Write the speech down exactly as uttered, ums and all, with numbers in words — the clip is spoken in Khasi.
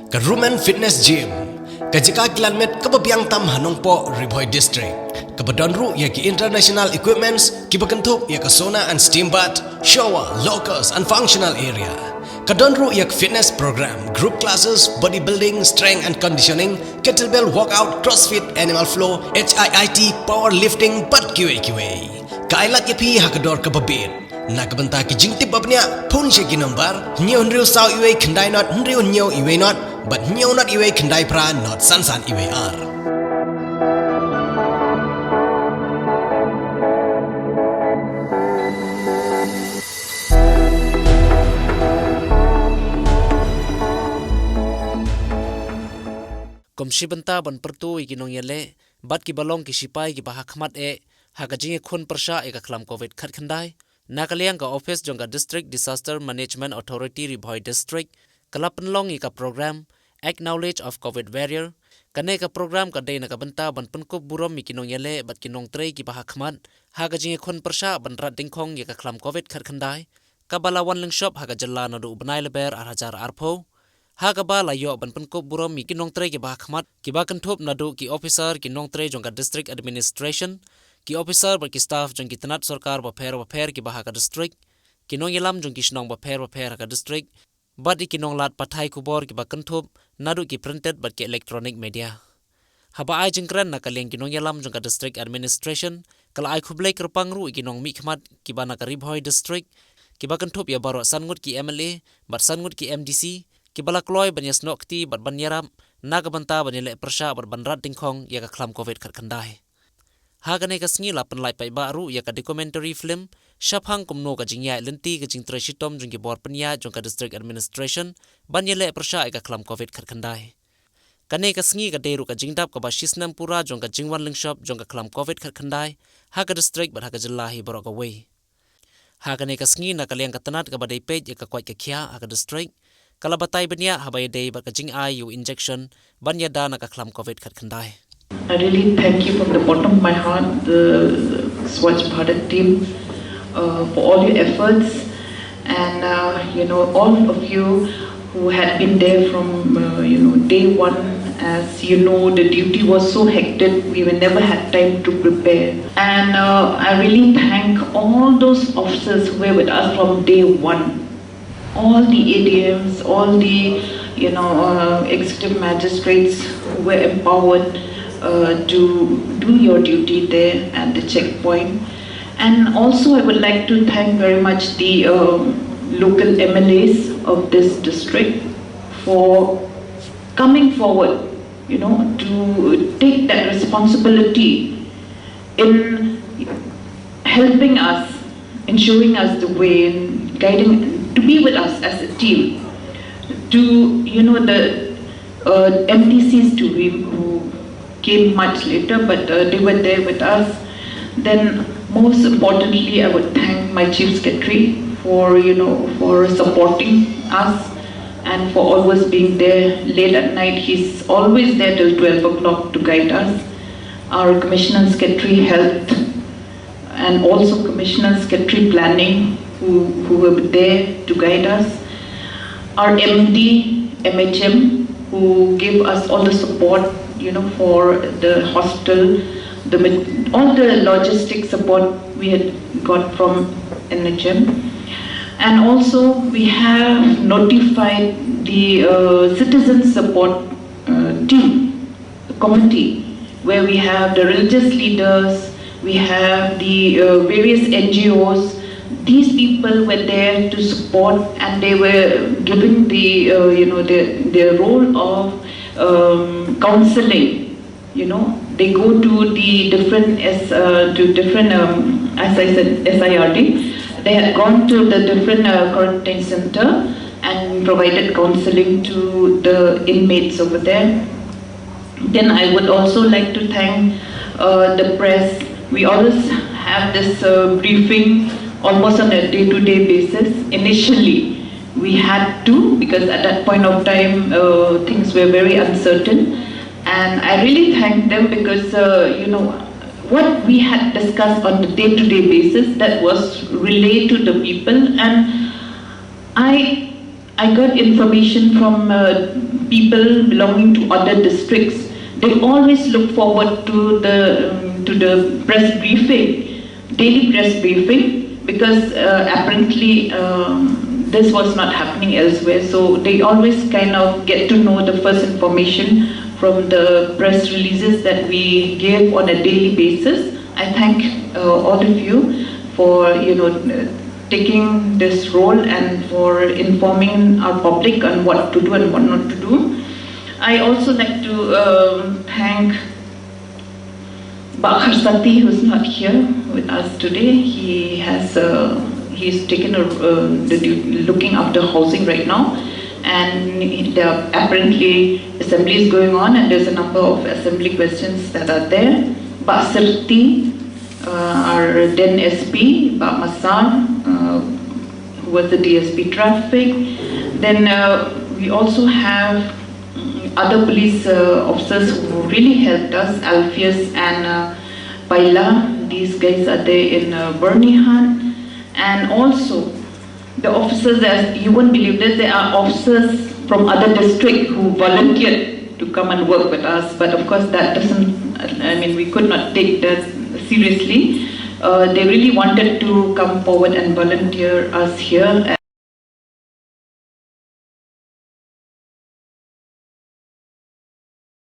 Ka Rumen Fitness Gym, ka jaka kilan met kaba biang tam ha Nongpoh, Ri Bhoi District, kaba don ruh ïa ki international equipments kiba kynthup ïa ka sauna and steam bath, shower, lockers and functional area. Ka don ruh ïa ka fitness program, group classes, bodybuilding, strength and conditioning, kettlebell workout, crossfit, animal flow, H I I T, powerlifting bad kiwei kiwei. Ka ai lad ïa phi ha ka dor kaba bit. Na ka bynta ki jingtip ba bniah, phone sha ki nombar hynñiew hynriew saw iwei khyndai not hynriew hynñiew iwei not bad hynñiew not iwei khyndai phra not san san iwei ar. Kum shi bynta ban pyrto ïa ki nongïaleh bad kiba long ki shipai kiba ha khmat eh ha ka jingïakhun pyrshah ïa ka khlam covid khatkhyndai, na ka liang ka office jong ka District Disaster Management Authority Ri Bhoi District ka la pynlong ïa ka program Acknowledge of Covid Warrior. Kane ka program ka dei na ka bynta ban pynkup burom ïa ki nongïaleh bad ki nongtrei kiba ha khmat ha ka jingïakhun pyrshah ban rat dyngkhong ïa ka khlam covid khatkhyndai, kaba la wan lyngshop ha ka jylla naduh u bnai Lber ar hajar arphew. Ha kaba la ïoh ban pynkup burom ïa ki nongtrei kiba ha khmat, kiba kynthup naduh ki officer, ki nongtrei jong ka district administration, ki officer bad ki staff jong ki tnat sorkar bapher bapher kiba ha ka district, ki nongïalam jong ki shnong bapher bapher ha ka district, bad ïa ki nonglad pathai khubor kiba kynthup naduh ki printed bad ki electronic media. Haba ai jingkren na ka liang ki nongïalam jong ka district administration, ka la ai khublei kyrpang ruh ïa ki nongmihkhmat kiba na ka Ri Bhoi District, kiba kynthup ïa baroh san ngut ki M L A bad san ngut ki M D C, kiba la kloi ban ïasnoh kti bad ban ïarap na ka bynta ban ïaleh pyrshah bad ban rat dyngkhong ïa ka khlam covid khatkhyndai. Ha kane ka sngi la pynlait paidbah ruh ïa ka documentary film shaphang kumno ka jingïaid lynti ka jingtrei shitom jong ki bor pynïaid jong ka district administration ban ïaleh pyrshah ïa ka khlam covid khatkhyndai. Kane ka sngi ka dei ruh ka jingdap kaba shisnem pura jong ka jingwan lyngshop jong ka khlam covid khatkhyndai ha ka district bad ha ka jylla hi baroh kawei. Ha kane ka sngi na ka liang ka tnat kaba dei peit ïa ka koit ka khiah ha ka district, ka la batai bniah haba ïadei bad ka jingai ïa u injection ban ïada na ka khlam covid khatkhyndai. I really thank you from the bottom of my heart, the Swachh Bharat team, uh, for all your efforts, and uh, you know, all of you who had been there from uh, you know, day one. As you know, the duty was so hectic, we were never had time to prepare. And uh, I really thank all those officers who were with us from day one, all the A D Ms, all the, you know, uh, executive magistrates who were empowered uh, to do your duty there at the checkpoint. And also, I would like to thank very much the uh, local M L As of this district for coming forward, you know, to take that responsibility in helping us, ensuring us the way, and guiding, to be with us as a team, to, you know, the uh, M D Cs to be who came much later, but uh, they were there with us. Then, most importantly, I would thank my chief secretary for, you know, for supporting us and for always being there late at night. He's always there till twelve o'clock to guide us. Our commissioner and secretary health and also commissioner and secretary planning who, who were there to guide us. Our M D, M H M, who gave us all the support, you know, for the hospital, the all the logistic support we had got from N H M. And also, we have notified the uh, citizen support uh, team committee, where we have the religious leaders, we have the uh, various N G Os. These people were there to support, and they were giving the uh, you know the the role of um, counseling. You know, they go to the different S, uh, to different um, as I said, S I R D. They had gone to the different uh, quarantine center and provided counseling to the inmates over there. Then I would also like to thank uh, the press. We always have this uh, briefing almost on a day-to-day basis. Initially, we had to, because at that point of time uh, things were very uncertain, and I really thank them because uh, you know, what we had discussed on the day-to-day basis, that was relayed to the people, and I I got information from uh, people belonging to other districts. They always look forward to the um, to the press briefing, daily press briefing, because uh, apparently um, this was not happening elsewhere. So they always kind of get to know the first information from the press releases that we give on a daily basis. I thank uh, all of you for you know taking this role and for informing our public on what to do and what not to do. I also like to um, thank Bah Kharsati, who's not here with us today. He has uh, he's taken a, uh, the du- looking after housing right now, and he- there are apparently assembly is going on, and there's a number of assembly questions that are there. Bah Sirti, uh, our then S P, Bah Masar, uh, who was the D S P traffic. Then uh, we also have mm, other police uh, officers who really helped us, Alpheus and uh, Paila. These guys are there in uh, Byrnihat. And also, the officers, as you won't believe this, there are officers from other district who volunteered to come and work with us. But of course, that doesn't, I mean, we could not take that seriously. Uh, they really wanted to come forward and volunteer us here.